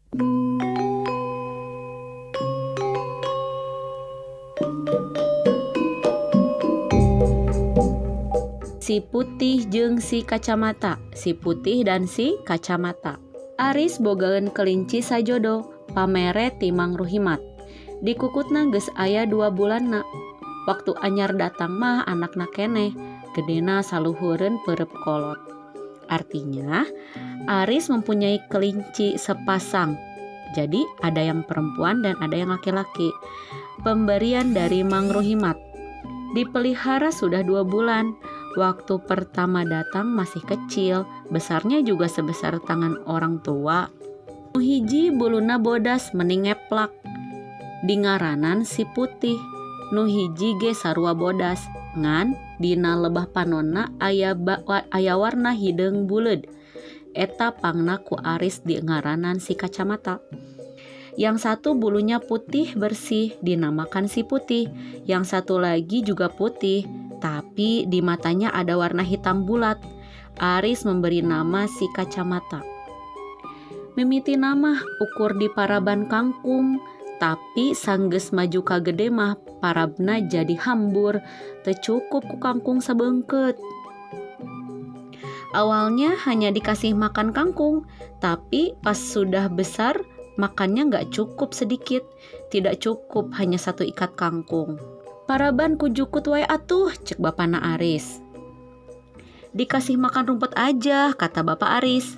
Si putih jeung si kacamata, si putih dan si kacamata. Aris bogaeun kelinci sajodo, pamere ti Mang Ruhimat. Dikukutna geus aya 2 bulanna. Waktu anyar datang mah anakna keneh, gedena saluhureun peureub kolot. Artinya, Aris mempunyai kelinci sepasang. Jadi ada yang perempuan dan ada yang laki-laki. Pemberian dari Mang Ruhimat. Dipelihara sudah 2 bulan. Waktu pertama datang masih kecil, besarnya juga sebesar tangan orang tua. Nu hiji buluna bodas, meni ngeplak. Dingaranan si putih. Nu hiji ge sarua bodas, ngan dina lebah panonna aya warna hideung buleud. Eta pangna ku Aris dingaranan si kacamata. Yang satu bulunya putih bersih, dinamakan si putih. Yang satu lagi juga putih, tapi di matanya ada warna hitam bulat. Aris memberi nama si kacamata. Mimitina mah ukur diparaban kangkung, tapi sanggeus maju ka gede mah parabna jadi hambur, teu cukup ku kangkung sabeungkeut. Awalnya hanya dikasih makan kangkung, tapi pas sudah besar makannya nggak cukup sedikit, tidak cukup hanya satu ikat kangkung. "Paraban ku jukut wae atuh," cek bapana Aris. "Dikasih makan rumput aja," kata Bapak Aris.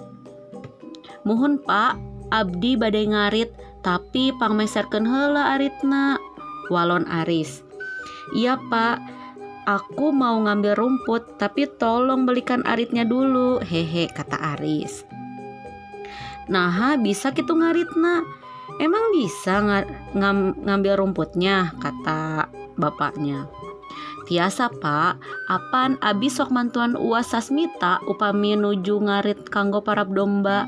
"Muhun, Pak, abdi bade ngarit, tapi pangmeserkeun heula aritna," walon Aris. "Iya, Pak, aku mau ngambil rumput, tapi tolong belikan aritnya dulu, hehe," kata Aris. "Naha bisa kitu ngaritna? Emang bisa ngambil rumputnya?" kata bapaknya. "Tiasa, Pak, apan abi sok mantuan Uwa Sasmita upami nuju ngarit kanggo parab domba,"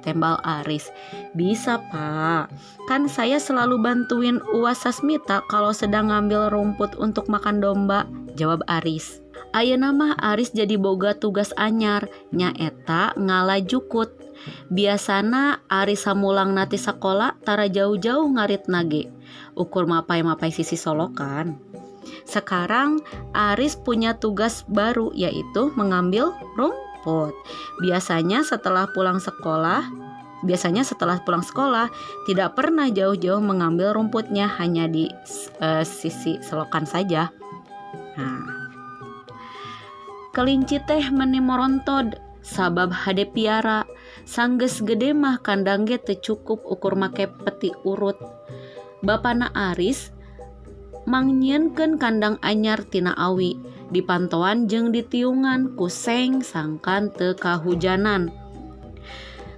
tembal Aris. "Bisa, Pak, kan saya selalu bantuin Uwa Sasmita kalau sedang ngambil rumput untuk makan domba," jawab Aris. Ayeuna mah Aris jadi boga tugas anyar, nyaeta ngala jukut. Biasana Aris samulangna ti sakola tara jauh-jauh ngaritna ge, ukur mapay-mapay sisi solokan. Sekarang Aris punya tugas baru, yaitu mengambil rumput. Biasanya setelah pulang sekolah tidak pernah jauh-jauh mengambil rumputnya, hanya di sisi selokan saja. Nah, kelinci teh meni morontod sabab hade piara. Sanggeus gede mah kandang ge teu cukup ukur make peti urut. Bapana Aris mangnyieunkeun kandang anyar tina awi, dipantoan jeung ditiungan ku seng sangkan teu kahujanan.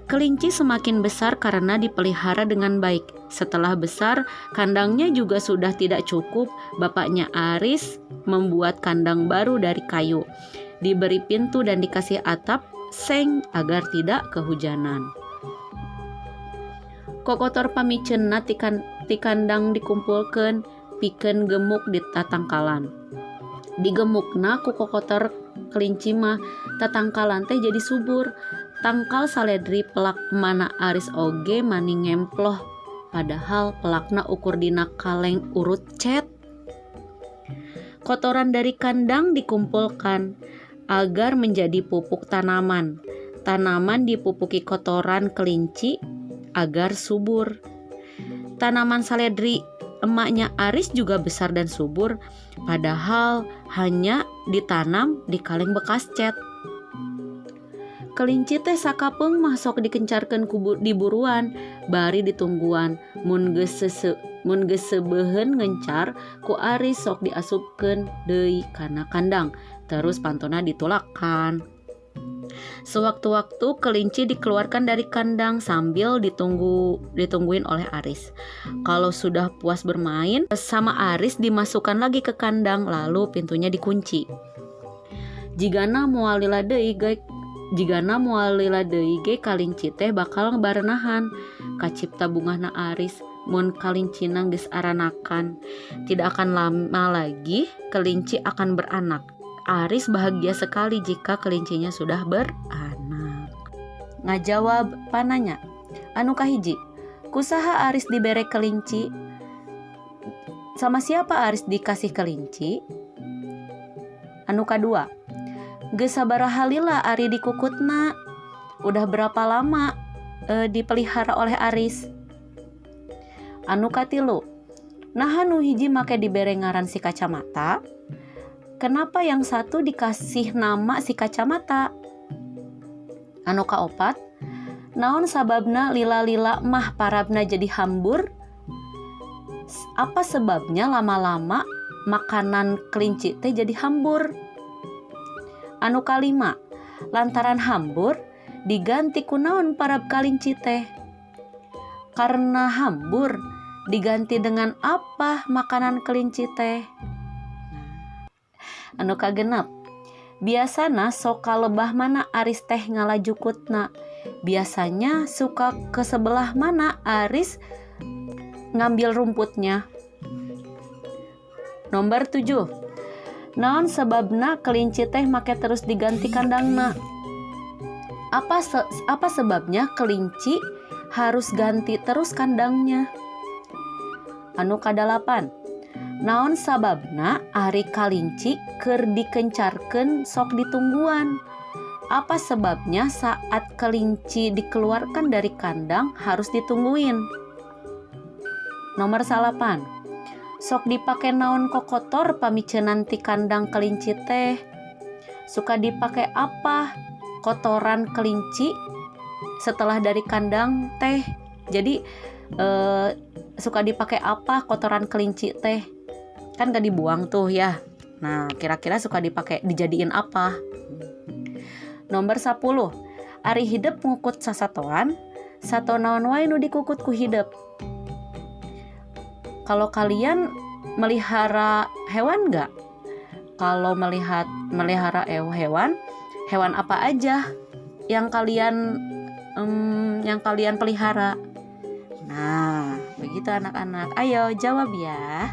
Kelinci semakin besar karena dipelihara dengan baik. Setelah besar, kandangnya juga sudah tidak cukup. Bapaknya Aris membuat kandang baru dari kayu. Diberi pintu dan dikasih atap seng agar tidak kehujanan. Kokotor pamiceunna ti kandang dikumpulkeun pikeun gemuk di tatangkalan. Digemukna ku kokotor kelinci mah, tatangkalan teh jadi subur. Tangkal saledri pelak emana Aris oge mani ngemploh, padahal pelakna ukur dina kaleng urut cet. Kotoran dari kandang dikumpulkan agar menjadi pupuk tanaman. Tanaman dipupuki kotoran kelinci agar subur. Tanaman saledri emaknya Aris juga besar dan subur, padahal hanya ditanam di kaleng bekas cat. Kelinci teh sakapeung mah sok dikencarkeun ku diburuan bari ditungguan. Mun geus seubeuheun ngencar, ku Aris sok diasupkeun deui kana kandang, terus pantona ditulakan. Sewaktu-waktu kelinci dikeluarkan dari kandang sambil ditungguin oleh Aris. Kalau sudah puas bermain sama Aris, dimasukkan lagi ke kandang, lalu pintunya dikunci. Jigana moal lila deui ge kalinci teh bakal barenahan. Kacipta bungahna Aris mun kalincina geus aranakan. Tidak akan lama lagi kelinci akan beranak. Aris bahagia sekali jika kelincinya sudah beranak. Ngajawab pananya. Anu kahiji, Ku saha Aris dibere kelinci? Sama siapa Aris dikasih kelinci? Anu kadua, geus sabaraha lila Ari dikukutna? Udah berapa lama dipelihara oleh Aris? Anu katilu, naha nu hiji make dibere ngaran si kacamata? Kenapa yang satu dikasih nama si kacamata? Anu kaopat, naon sababna lila-lila mah parabna jadi hambur? Apa sebabnya lama-lama makanan kelinci teh jadi hambur? Anu kalima, lantaran hambur diganti ku naon parab kalinci teh? Karena hambur diganti dengan apa makanan kelinci teh? Anu kagenep, biasana sok ka lebah mana Aris teh ngala jukutna? Biasanya suka ke sebelah mana Aris ngambil rumputnya? Nomor 7, naon sebabna kelinci teh make terus diganti kandangna? Apa sebabnya kelinci harus ganti terus kandangnya? Anu kadalapan, naon sababna ari kalinci keur dikencarkeun sok ditungguan? Apa sebabnya saat kelinci dikeluarkan dari kandang harus ditungguin? Nomor 9, sok dipake naon kokotor pamiceunan ti kandang kelinci teh? Suka dipakai apa kotoran kelinci setelah dari kandang teh? Jadi suka dipakai apa kotoran kelinci teh? Kan gak dibuang tuh ya. Nah, kira-kira suka dipakai dijadiin apa? Nomor 10, ari hidep ngukut sasatoan, sato naon wae nu dikukut ku hidep? Kalau kalian melihara hewan nggak? Kalau melihara hewan, hewan apa aja yang kalian pelihara? Nah, begitu anak-anak. Ayo jawab ya.